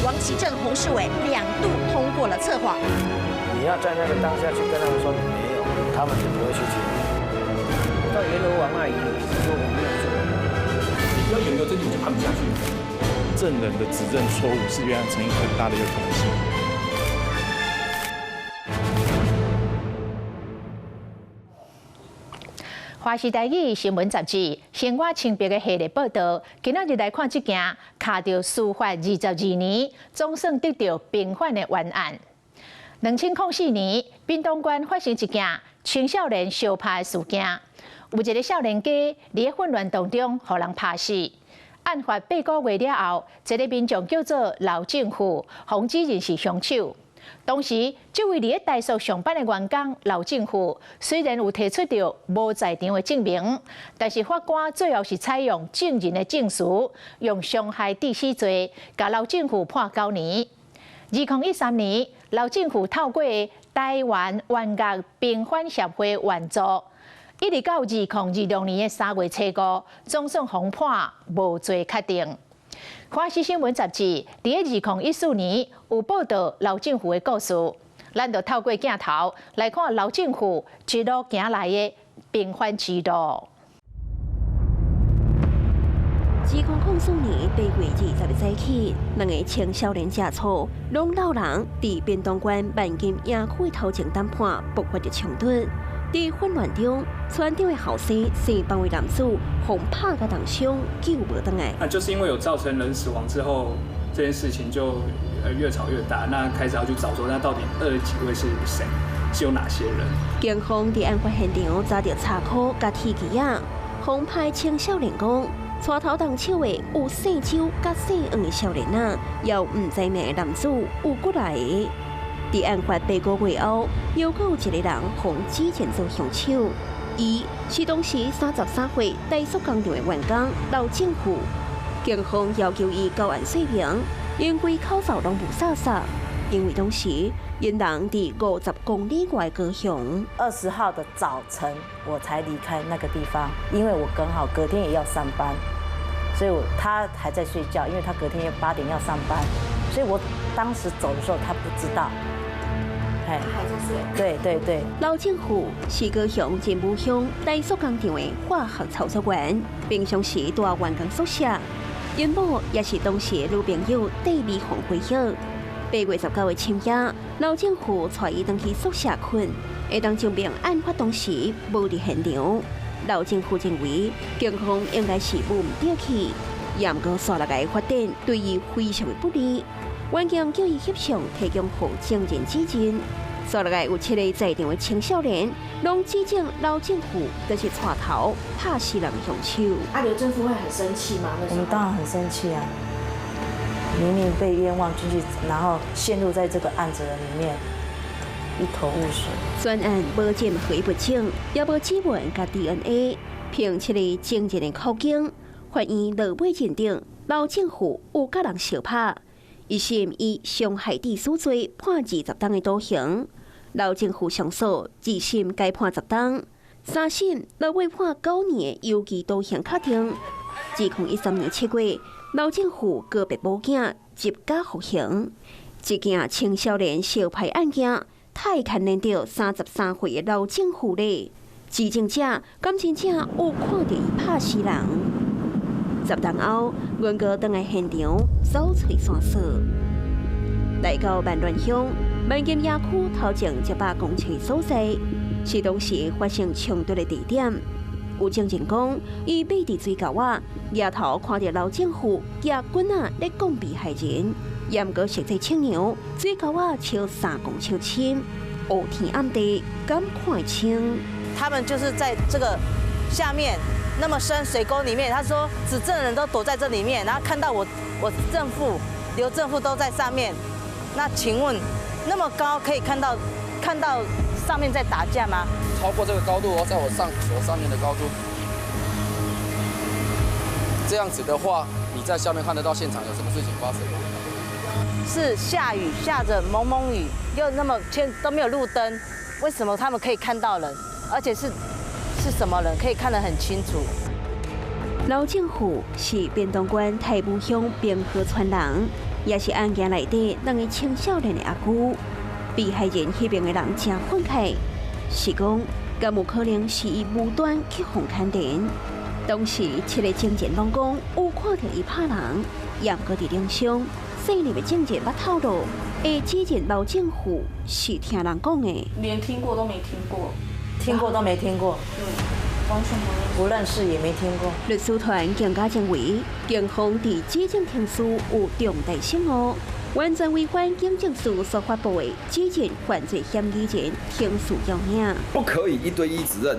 王岐正、洪世偉兩度通過了測謊。你要在那個當下去跟他們說你沒有，他們是不會去聽。到閻羅王那裡，說我沒有做。你不要有沒有證據，你就判不下去。證人的指證錯誤是冤案成立很大的一個可能性。華視台語新聞雜誌《生活清白》的系列報道，今仔日來看這件卡著司法22年，總算得著平反的冤案。2004年，屏東縣發生一件青少年相拍的事件，有一个少年家佇混亂當中，予人拍死。案發8個月了後，一个民眾叫做劉正富，予指認是兇手。當時，這位佇咧台塑上班的員工劉正富，雖然有提出著無在場的證明，但是法官最後是採用證人的證詞，用傷害致死罪，共劉正富判9年。2013年，劉正富透過台灣冤獄平反協會援助，一直到2026年的3月初5，總算予判無罪確定。華視新聞雜誌佇2014年有報道劉正富的故事，咱就透過鏡頭來看劉正富一路行來的平反之路。2004年8月20日早起，兩个青少年食醋，攏老人佇屏東縣萬金野區的頭前談判，爆發著衝突。佇混亂中，村長的後生姓方位男子，予拍甲重傷，救無轉來。那就是因為有造成人死亡之後，這件事情就越吵越大。那開始要去找說，那到底20幾位是誰？是有哪些人？警方佇案發現場查著插箍佮鐵枝仔，予拍青少年講，帶頭動手的有姓周佮姓黃的少年仔，也有毋知名的男子，有幾來个。佇案發8個月後，又閣有一个人予指認做兇手，伊是當時33歲台塑工廠的員工劉正富。警方要求伊交案說明，因規口罩攏無掃掃，因為當時𪜶人佇50公里外高雄。20號的早晨，我才離開那個地方，因為我剛好隔天也要上班，所以他還在睡覺，因為他隔天8點要上班，所以我當時走的時候，他不知道。對對對，劉正富是高雄仁武鄉台塑工廠的化學操作員，平常時蹛員工宿舍，𪜶某也是當時的女朋友戴美鳳回憶。8月19日深夜，劉正富帶伊轉去宿舍睏，會當證明案發當時無佇現場。劉正富認為警方應該是無毋對去，也毋過紲落來發展對伊非常的不利。員警叫伊翕相提供予證人指認。紲落來有7个在場的青少年，攏指證劉正富就是帶頭拍死人兇手。啊，劉正富會很生氣嗎？我們當然很生氣啊！明明被冤枉進去，然後陷入在這個案子裡面，一頭霧水。全案無任何物證，也無指紋佮 DNA，憑7个證人的口供，法院落尾認定劉正富有佮人相拍。一審以傷害致死罪判20冬的徒刑，劉正富上訴，二審改判10冬，三審落尾判9年的有期徒刑確定。2013年7月，劉正富告別母囝，入監服刑。這件青少年相拍案件，太牽連著33歲的劉正富咧。指證者敢真正有看著伊拍死人？10冬後，原告轉來現場搜揣線索，來到萬巒鄉萬金野區頭前100公尺所在，是當時發生衝突的地點。有證人講，伊覕佇水溝仔，舉頭看著劉正富舉棍仔咧摃被害人，也毋過實際測量，水溝仔超3公尺深，烏天暗地敢看會清？他們就是在這個下面。那麼深水溝裡面，他說指證人都躲在這裡面，然後看到我，我正副劉正富都在上面。那請問，那麼高可以看到上面在打架嗎？超過這個高度哦，在我上手上面的高度，這樣子的話，你在下面看得到現場有什麼事情發生？是下雨，下着濛濛雨，又那麼天都沒有路燈，為什麼他們可以看到人？而且是什麼人可以看得很清楚？劉正富是屏東縣太武鄉平和村人，也是案件內底兩个青少年的阿舅。被害人彼爿的人誠憤慨，是講敢有可能是伊無端去予牽連。當時七个證人攏講有看著伊拍人，也毋過佇庭上細膩的證人捌透露，會指認劉正富是聽人講的，連聽過都沒聽過，聽過都沒聽過，對，完全不認識也沒聽過。律師團更加認為，警方佇指證程序有重大失誤，完全違反警政署所發布的指認犯罪嫌疑人程序要領。不可以一對一指認，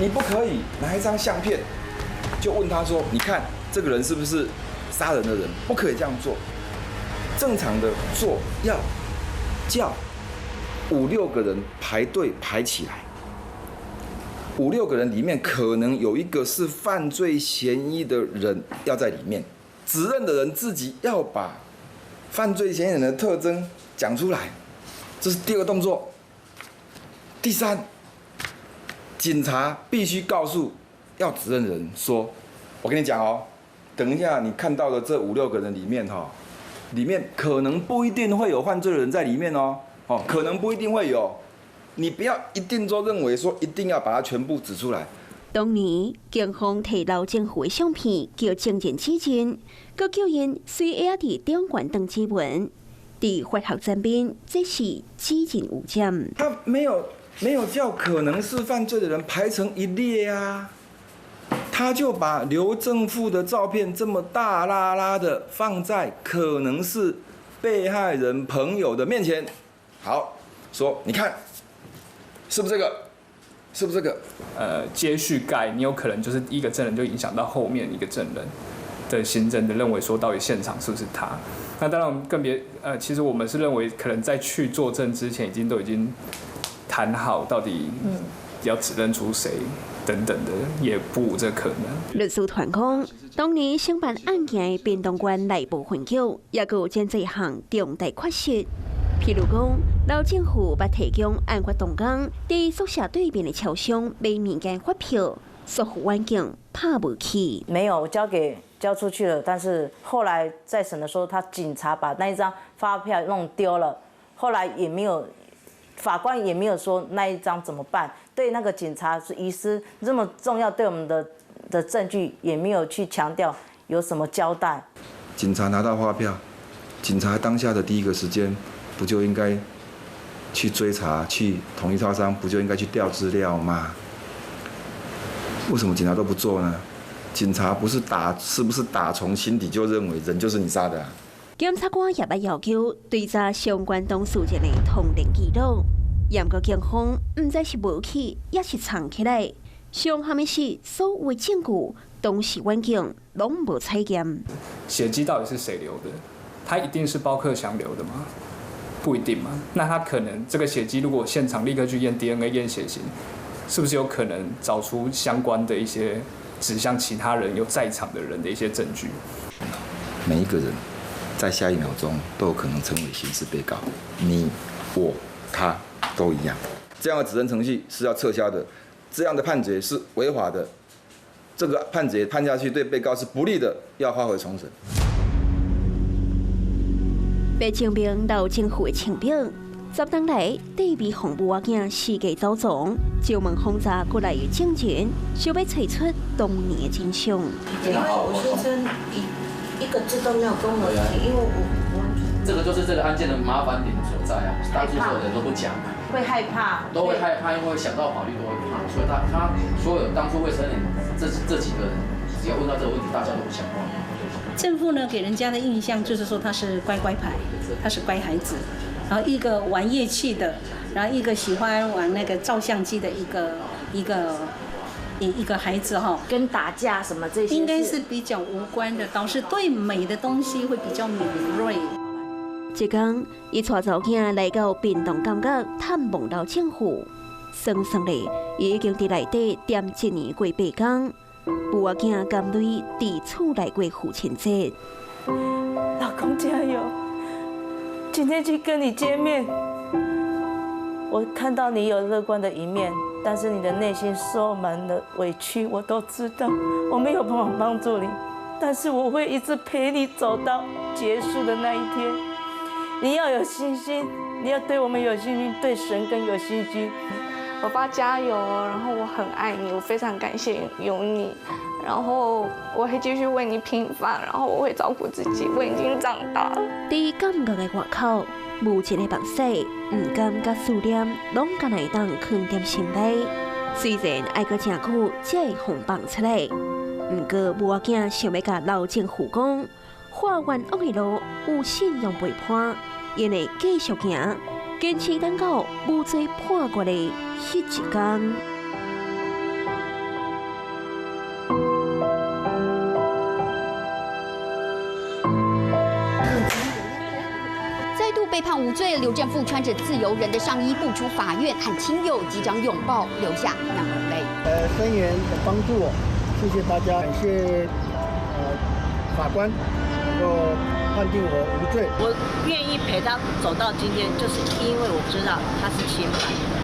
你不可以拿一張相片就問他說：“你看這個人是不是殺人的人？”不可以這樣做。正常的做要叫五六個人排隊排起來，五六個人裡面可能有一個是犯罪嫌疑的人要在裡面，指認的人自己要把犯罪嫌疑人的特徵講出來，這是第二個動作。第三，警察必須告訴要指認人說：“我跟你講哦，等一下你看到的這五六個人裡面哈，裡面可能不一定會有犯罪的人在裡面哦，哦，可能不一定會有，你不要一定都認為說一定要把它全部指出來。” 當年警方提劉正富的相片叫證人指認，閣叫𪜶隨下佇長官當指紋，佇法學層面，這是指認有佔。他沒有叫可能是犯罪的人排成一列啊，他就把劉正富的照片這麼大剌剌的放在可能是被害人朋友的面前，好，說你看，是不是這個？是不是這個？接續蓋，你有可能就是一個證人就影響到後面一個證人的心證的認為說，到底現場是不是他？那當然，我們更別其實我們是認為，可能在去作證之前，已經都已經談好，到底要指認出誰等等的，也不無這可能。律師團講，當年承辦案件的屏東縣內部分局，也閣有真濟項重大缺失。譬如講，劉正富捌提供案發當工佇宿舍對面的超商買物件發票，疏忽遠鏡拍無去。沒有，我交出去了，但是後來再審的時候，他警察把那一張發票弄丟了，後來也沒有，法官也沒有說那一張怎麼辦。對那個警察是遺失這麼重要，對我們的證據也沒有去強調有什麼交代。警察拿到發票，警察當下的第一個時間，不就應該去追查，去統一超商，不就應該去調資料嗎？為什麼警察都不做呢？警察不是打，是不是打從心底就認為人就是你殺的啊？檢察官也捌要求追查相關當事人的通聯記錄，毋過警方毋知是無去，抑是藏起來。傷憾的是，所有的證據當時遠景攏無採驗。血跡到底是誰留的？他一定是包克祥留的嗎？不一定嘛。那他可能這個血跡，如果現場立刻去驗 DNA、驗血型，是不是有可能找出相關的一些指向其他人有在場的人的一些證據？每一個人在下一秒鐘都有可能成為刑事被告，你、我、他都一樣。這樣的指認程序是要撤銷的，這樣的判決是違法的，這個判決判下去對被告是不利的，要發回重審。被證明劉正富的清白，十冬來對比予母仔囝四界走傱，招問訪查過來的證人，想欲揣出當年的真相。因為我先生一個字都沒有跟我提，因為我完全。這個就是這個案件的麻煩點所在啊，大多數人都不講，會害怕，都會害怕，因為想到法律都會怕，所以他所有當初未成年這幾個人，只要問到這個問題，大家都不講話。正富呢，給人家的印象就是說他是乖乖牌，他是乖孩子，然後一個玩樂器的，然後一個喜歡玩那個照相機的一個孩子哈，跟打架什麼這些應該是比較無關的，倒是對美的東西會比較敏銳。這工，伊帶查某囝來到屏東監獄探望劉正富，算算咧，伊已經佇內底踮一年過八工。母仔囝含淚佇厝內過父親節。老公加油！今天去跟你見面，我看到你有樂觀的一面，但是你的內心受滿了委屈，我都知道。我沒有辦法幫助你，但是我會一直陪你走到結束的那一天。你要有信心，你要對我們有信心，對神更有信心。我爸加油，然後我很愛你，我非常感謝有你，然後我會繼續為你平反，然後我會照顧自己，我已經長大了。佇監獄的外口，無盡的目屎、毋甘佮思念，攏敢若會當囥佇心內。雖然愛閣誠久才會予放出來，毋過母仔囝想欲共劉正富講，化冤枉的路有信仰陪伴，𪜶會繼續行，堅持等到無罪判決的彼一工。再度被判無罪，劉正富穿着自由人的上衣步出法院，和親友擊掌擁抱，流下男兒淚。聲援的幫助我，謝謝大家，感謝法官能夠判定我無罪。我願意陪他走到今天，就是因為我知道他是清白的。